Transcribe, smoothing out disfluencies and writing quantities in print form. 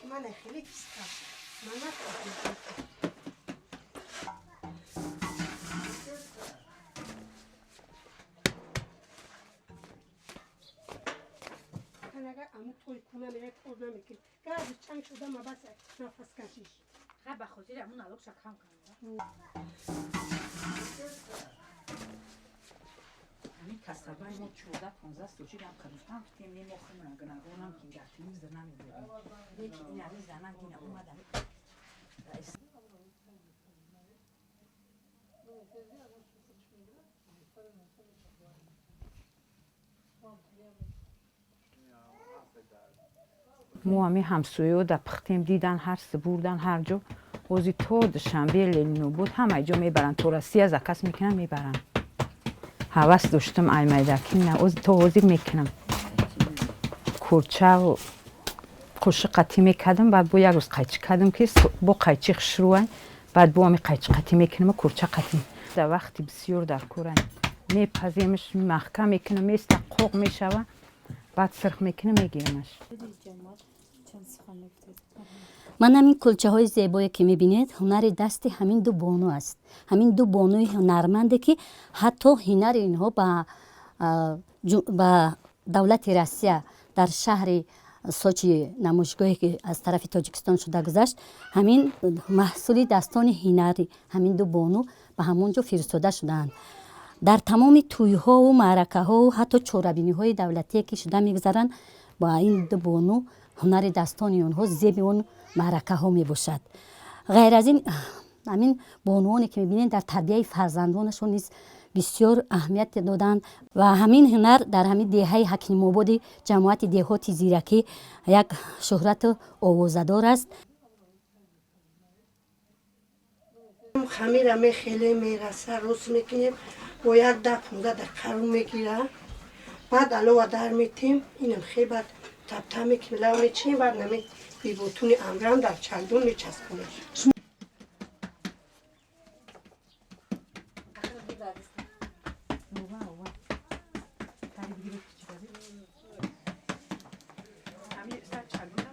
Ман хеле киста. Ман агар аму той куна мере, кор намекунӣ. Гази чанг шуда, ма бас нафас кашиш. Ха, ба хотири амун налогша кам кардам. Ҳамин касабаи мо 14-15 соҷидам кадуфтам, фитем не, мо химра гунагонам, ки дар телевизор намедидем, лекин ин ҳамин занак ина омадам. Мо ҳамин ҳамсояҳо да пухтем, дидан, ҳар бурдан ҳар ҷо. Ози то Душанбе, Ленинобод, ҳамаи ҷо мебаранд, то Россия заказ мекунанд, мебаранд. Ҳавас доштам аймайдаки, то ҳозир мекунам. Курчаву қошиқ қатӣ мекардам, баъд бо як рӯз қайчӣ кардам, ки бо қайчи хушрӯай. Баъд бо ҳами қайчи қатӣ мекунам, курча қатӣ. Дар вақти бисёр дар кора мепаземш, маҳкам мекунам, места қоқ мешава, баъд сирх мекунам, мегирамаш. Ман ҳамин кулчаҳои зебое, ки мебинед, ҳунари дасти ҳамин ду бону аст. Ҳамин ду бонуи ҳунарманде, ки ҳатто ҳунари инҳо ба давлати Россия дар шаҳри Сочи, намоишгоҳе, ки аз тарафи Тоҷикистон шуда гузашт, ҳамин маҳсули дастони ҳунари ҳамин ду бону ба ҳамон ҷо фиристода шудаанд. Дар тамоми тӯйҳову маъракаҳову ҳатто чорабиниҳои давлатие, ки шуда мегузаранд, ба ин ду бону ҳунари дастони онҳо зеби он маъракаҳо мебошад. Ғайр аз ин, ҳамин бонуоне, ки мебинед, дар тарбияи фарзандонашон низ бисёр аҳамият доданд ва ҳамин ҳунар дар ҳамин деҳаи Ҳакимободи ҷамоати деҳоти Зиракӣ як шӯҳрату овозадор аст. Хамира мехеле, мераса, рост мекунем, бо як 10-15 дақиқа рӯ мегира, баъд алова дар метем, инам хе, баъд таптам мекунем, лав мечинем, баъд нами бибутуни амрам дар чалдун мечаспонем.